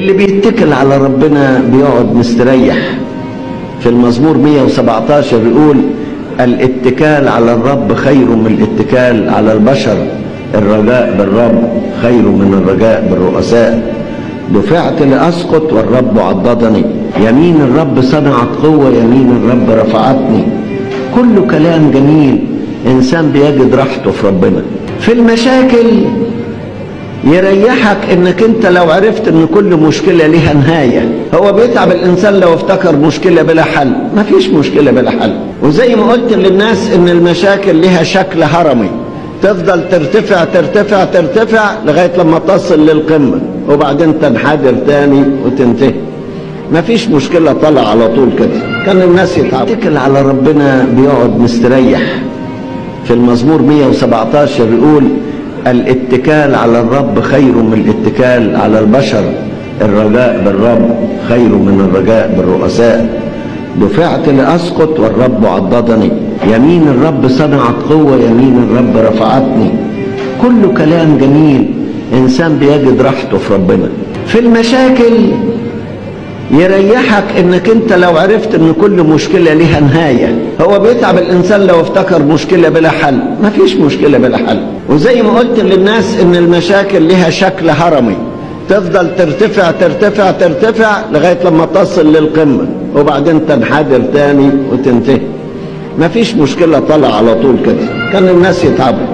اللي بيتكل على ربنا بيقعد مستريح. في المزمور 117 يقول: الاتكال على الرب خير من الاتكال على البشر، الرجاء بالرب خير من الرجاء بالرؤساء. دفعت لأسقط والرب عضدني، يمين الرب صنعت قوة، يمين الرب رفعتني. كله كلام جميل، إنسان بيجد راحته في ربنا. في المشاكل يريحك انك انت لو عرفت ان كل مشكلة ليها نهاية. هو بيتعب الانسان لو افتكر مشكلة بلا حل، مفيش مشكلة بلا حل. وزي ما قلت للناس ان المشاكل ليها شكل هرمي، تفضل ترتفع ترتفع ترتفع لغاية لما تصل للقمة وبعدين تنحدر تاني وتنتهي. مفيش مشكلة طلع على طول كده، كان الناس يتعبوا. يتكل على ربنا بيقعد مستريح. في المزمور 117 يقول: الاتكال على الرب خير من الاتكال على البشر، الرجاء بالرب خير من الرجاء بالرؤساء. دفعت لأسقط والرب عضدني، يمين الرب صنعت قوة، يمين الرب رفعتني. كله كلام جميل، إنسان بيجد راحته في ربنا. في المشاكل يريحك انك انت لو عرفت ان كل مشكلة ليها نهاية. هو بيتعب الانسان لو افتكر مشكلة بلا حل، مفيش مشكلة بلا حل. وزي ما قلت للناس ان المشاكل ليها شكل هرمي، تفضل ترتفع ترتفع ترتفع لغاية لما تصل للقمة وبعدين تنحدر تاني وتنتهي. مفيش مشكلة طلع على طول كده، كان الناس يتعبوا.